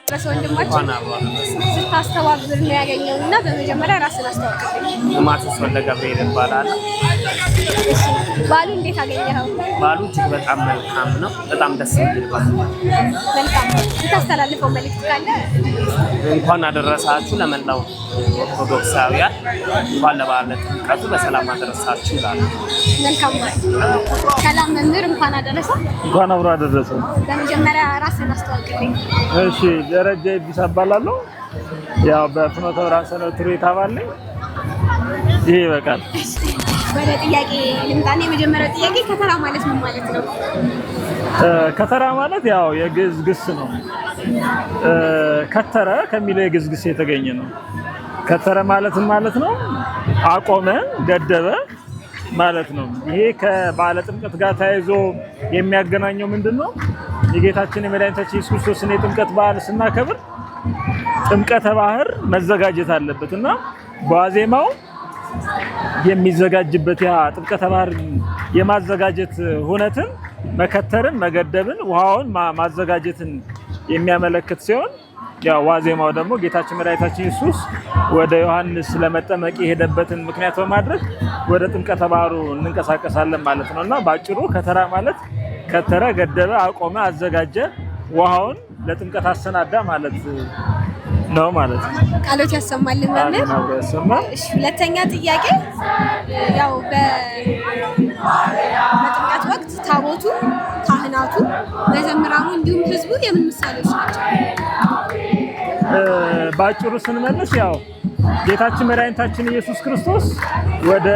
ወንድማችን ስታስተባብር ነው ያገኘው እና በመጀመሪያ ራስን አስተዋውቅልኝ። ማቴዎስ ወልደ ገብርኤል ይባላል። እሺ፣ በዓሉ እንዴት አገኘኸው? በዓሉ እጅግ በጣም መልካም ነው። በጣም ደስ የሚል በዓል። መልካም። የምታስተላልፈው መልእክት ካለ? እንኳን አደረሳችሁ ለመላው ኦርቶዶክሳውያን፣ እንኳን ለበዓለ ጥምቀቱ በሰላም አደረሳችሁ ይላሉ። መልካም በዓል። ሰላም መምህር፣ እንኳን አደረሰ። እንኳን አብሮ አደረሰ። በመጀመሪያ ራስን አስተዋውቅልኝ። እሺ፣ ደረጀ ይቢሳ እባላለሁ። ያው በፍኖተ ብርሃን ሰንበት ትምህርት ቤት አባል ነኝ። ይሄ ይበቃል። ወደ ጥያቄ ልምጣና የመጀመሪያው ጥያቄ ከተራ ማለት ምን ማለት ነው? ከተራ ማለት ያው የግዕዝ ግስ ነው። ከተረ ከሚለው የግዕዝ ግስ የተገኘ ነው። ከተረ ማለት ምን ማለት ነው? አቆመ፣ ገደበ ማለት ነው። ይሄ ከበዓለ ጥምቀት ጋር ተያይዞ የሚያገናኘው ምንድን ነው? የጌታችን የመድኃኒታችን ኢየሱስ ክርስቶስን የጥምቀት በዓል ስናከብር ጥምቀተ ባህር መዘጋጀት አለበት እና በዋዜማው የሚዘጋጅበት ያ ጥምቀተ ባህር የማዘጋጀት ሁነትን መከተርን፣ መገደብን፣ ውሃውን ማዘጋጀትን የሚያመለክት ሲሆን ያው ዋዜማው ደግሞ ጌታችን መድኃኒታችን ኢየሱስ ወደ ዮሐንስ ለመጠመቅ የሄደበትን ምክንያት በማድረግ ወደ ጥምቀተ ባህሩ እንንቀሳቀሳለን ማለት ነው እና በአጭሩ ከተራ ማለት ከተረ፣ ገደበ፣ አቆመ፣ አዘጋጀ፣ ውሃውን ለጥምቀት አሰናዳ ማለት ነው ማለት ነው። ቃሎት ያሰማልን መምህር። አሜን፣ አብሮ ያሰማል። እሺ፣ ሁለተኛ ጥያቄ ያው በጥምቀት ወቅት ታቦቱ፣ ካህናቱ፣ መዘምራኑ እንዲሁም ህዝቡ የምን ምሳሌዎች ናቸው? በአጭሩ ስንመልስ ያው ጌታችን መድኃኒታችን ኢየሱስ ክርስቶስ ወደ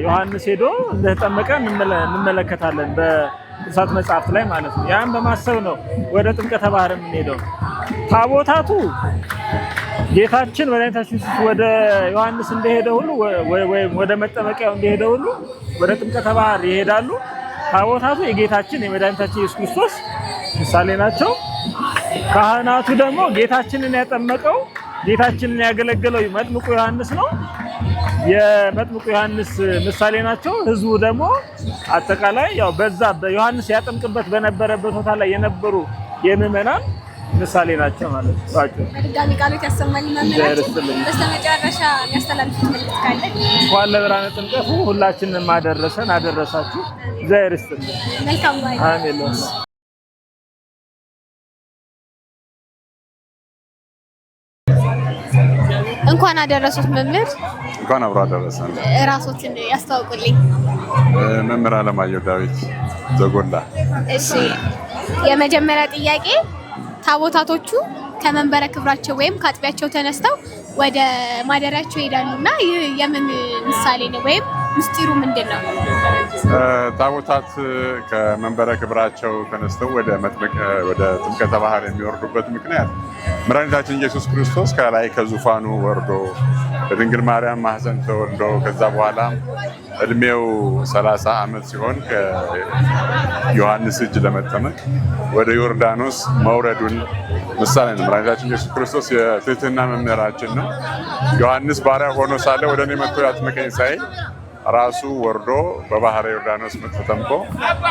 ዮሐንስ ሄዶ እንደተጠመቀ እንመለከታለን በቅዱሳት መጽሐፍት ላይ ማለት ነው። ያን በማሰብ ነው ወደ ጥምቀተ ባህር የምንሄደው። ታቦታቱ ጌታችን መድኃኒታችን ኢየሱስ ወደ ዮሐንስ እንደሄደ ሁሉ ወይም ወደ መጠመቂያው እንደሄደ ሁሉ ወደ ጥምቀተ ባህር ይሄዳሉ። ታቦታቱ የጌታችን የመድኃኒታችን ኢየሱስ ክርስቶስ ምሳሌ ናቸው። ካህናቱ ደግሞ ጌታችንን ያጠመቀው ጌታችንን ያገለገለው መጥምቁ ዮሐንስ ነው። የመጥምቁ ዮሐንስ ምሳሌ ናቸው። ህዝቡ ደግሞ አጠቃላይ ያው በዛ በዮሐንስ ያጠምቅበት በነበረበት ቦታ ላይ የነበሩ የምዕመናን ምሳሌ ናቸው ማለት ነው። ባጭሩ በድጋሚ ቃሎት ያሰማልን መምህራችን። ይስጥልኝ። በስተመጨረሻ የሚያስተላልፉት መልእክት ካለ? እንኳን ለብርሃነ ጥምቀቱ ሁላችንም አደረሰን አደረሳችሁ። እግዚአብሔር ይስጥልኝ። መልካም በዓል። አሜን። እንኳን አደረሱት መምህር። እንኳን አብሮ አደረሰን። እራሶትን ያስተዋውቁልኝ። መምህር አለማየሁ ዳዊት ዘጎላ። እሺ፣ የመጀመሪያ ጥያቄ ታቦታቶቹ ከመንበረ ክብራቸው ወይም ከአጥቢያቸው ተነስተው ወደ ማደሪያቸው ይሄዳሉ እና ይህ የምን ምሳሌ ነው ወይም ምስጢሩ ምንድን ነው? ታቦታት ከመንበረ ክብራቸው ተነስተው ወደ ጥምቀተ ባህር የሚወርዱበት ምክንያት መድኃኒታችን ኢየሱስ ክርስቶስ ከላይ ከዙፋኑ ወርዶ በድንግል ማርያም ማህፀን ተወልዶ ከዛ በኋላ እድሜው 30 ዓመት ሲሆን ከዮሐንስ እጅ ለመጠመቅ ወደ ዮርዳኖስ መውረዱን ምሳሌ ነው። መድኃኒታችን ኢየሱስ ክርስቶስ የትህትና መምህራችን ነው። ዮሐንስ ባሪያ ሆኖ ሳለ ወደ እኔ መጥቶ ያጥምቀኝ ሳይል ራሱ ወርዶ በባህረ ዮርዳኖስ ተጠምቆ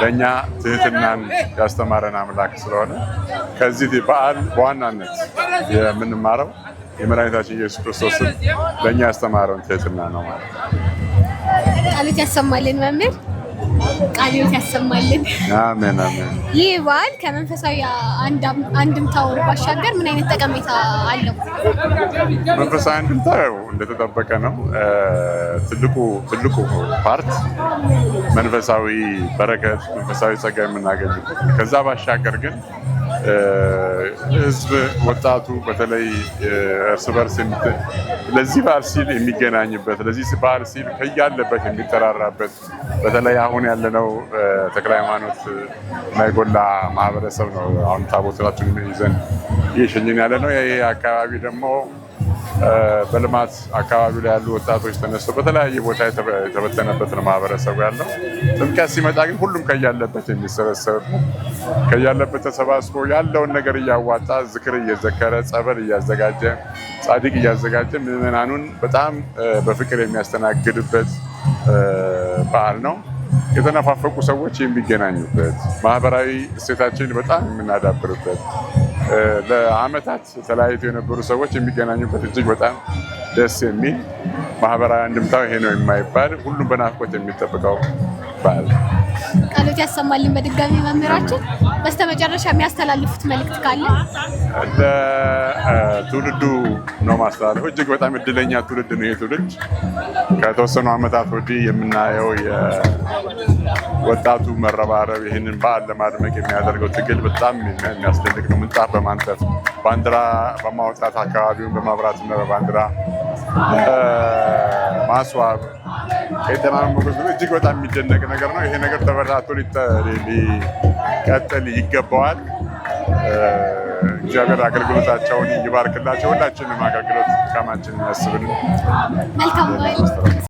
ለእኛ ትህትናን ያስተማረን አምላክ ስለሆነ ከዚህ በዓል በዋናነት የምንማረው የመድኃኒታችን ኢየሱስ ክርስቶስን ለእኛ ያስተማረውን ትህትና ነው ማለት ነው። ቃሎት ያሰማልን መምህር፣ ቃሎት ያሰማልን። አሜን አሜን። ይህ በዓል ከመንፈሳዊ አንድምታው ባሻገር ምን አይነት ጠቀሜታ አለው? መንፈሳዊ አንድምታ ያው እንደተጠበቀ ነው። ትልቁ ትልቁ part መንፈሳዊ በረከት፣ መንፈሳዊ ጸጋ የምናገኝበት ነው። ከዛ ባሻገር ግን ህዝብ፣ ወጣቱ በተለይ እርስ በርስ ለዚህ በዓል ሲል የሚገናኝበት፣ ለዚህ በዓል ሲል ከያለበት የሚጠራራበት፣ በተለይ አሁን ያለነው ተክለ ሃይማኖት እና የጎላ ማህበረሰብ ነው። አሁን ታቦታቱን ይዘን እየሸኘን ያለ ነው። ይሄ አካባቢ ደግሞ በልማት አካባቢ ላይ ያሉ ወጣቶች ተነስተው በተለያየ ቦታ የተበተነበት ነው ማህበረሰቡ ያለው። ጥምቀት ሲመጣ ግን ሁሉም ከያለበት የሚሰበሰብበት፣ ከያለበት ተሰባስቦ ያለውን ነገር እያዋጣ፣ ዝክር እየዘከረ፣ ጸበል እያዘጋጀ፣ ጻድቅ እያዘጋጀ ምዕመናኑን በጣም በፍቅር የሚያስተናግድበት በዓል ነው። የተነፋፈቁ ሰዎች የሚገናኙበት፣ ማህበራዊ እሴታችንን በጣም የምናዳብርበት፣ ለዓመታት ተለያይተው የነበሩ ሰዎች የሚገናኙበት እጅግ በጣም ደስ የሚል ማህበራዊ አንድምታው ይሄ ነው የማይባል ሁሉም በናፍቆት የሚጠብቀው በዓል ነው። ቃሎት ያሰማልን በድጋሚ መምህራችን። በስተመጨረሻ የሚያስተላልፉት መልእክት ካለ? ለትውልዱ ነው ማስተላለፈው። እጅግ በጣም እድለኛ ትውልድ ነው ይሄ ትውልድ። ከተወሰኑ ዓመታት ወዲህ የምናየው የወጣቱ መረባረብ፣ ይህንን በዓል ለማድመቅ የሚያደርገው ትግል በጣም የሚያስደንቅ ነው። ምንጣፍ በማንጠፍ፣ ባንዲራ በማውጣት፣ አካባቢውን በማብራትና በባንዲራ ማስዋብ፣ ቄጠማ መጎዝጎዝ እጅግ በጣም የሚደነቅ ነገር ነው። ይሄ ነገር ተበራቶ ሊቀጥል ይገባዋል። እግዚአብሔር አገልግሎታቸውን ይባርክላቸው። ሁላችንም አገልግሎት ድካማችንን ያስብልን። መልካም በዓል።